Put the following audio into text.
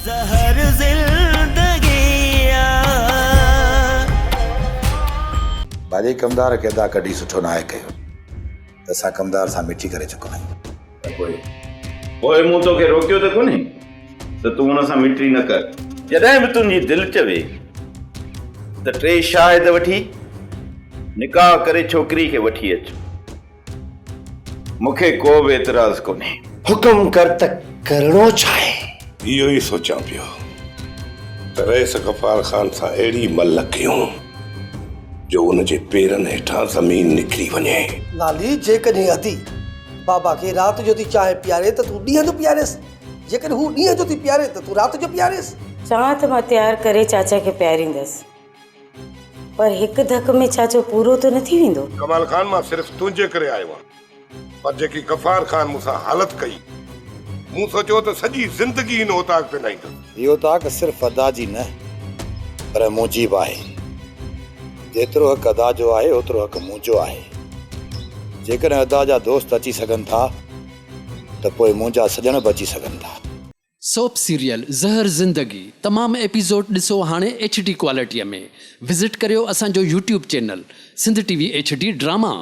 زهر زندگي آ. ڀاڄائي ڪمدار کي ادا ڪڍي سٺو ناهي ڪيو ته اسان ڪمدار سان مٺي ڪري چڪا آهيون. ته پوء پوء مون توکي روڪيو ته ڪونهي ته تون ان سان مٽي نه ڪر. جڏهن به تنهنجي دل چوي ته ٽي شاهد وٺي نڪاح ڪري ڇوڪري کي وٺي اچ. مون کي ڪو به اعتراض ڪونهي. حڪم ڪر ته ڪرڻو ڇا آهي؟ اهو ئي سوچيان پيو ته رئيس غفار خان سان اهڙي ملهه ڪيون جو ان جي پيرن هيٺان زمين نڪري وڃي. لالي، جيڪڏهن ادي بابا کي رات جو ٿي چانهه پياري ته تون ڏينهن جو پياريس، جيڪڏهن هو ڏينهن جو ٿي پياري ته تون رات جو پياريس. چانهه ته مان تيار ڪري چاچا کي پياريندس. پر هڪ ڌڪ ۾ چاچو پورو ته نه ٿي ويندو؟ ڪمال خان مان صرف تنهنجي ڪري آيو آهيان پر جيڪي غفار خان مون سان حالت ڪئي مون سوچيو ته سڄي زندگي هن اوطاق تي نه ايندس. هي اوطاق صرف ادا جي نه پر منهنجي به آهي. جيترو حق ادا جو آهي اوترو حق منهنجو آهي. جيڪڏهن ادا جا دوست اچي سگهن ٿا ته پوء منهنجا سڄڻ به اچي سگهن ٿا. سوپ سيريل زهر زندگي تمام ايپيسوڊ ڏسو هاڻي ايڇ ڊي ڪوالٽي ۾ وزٽ ڪريو اسان جو YouTube channel Sindh T V H D drama.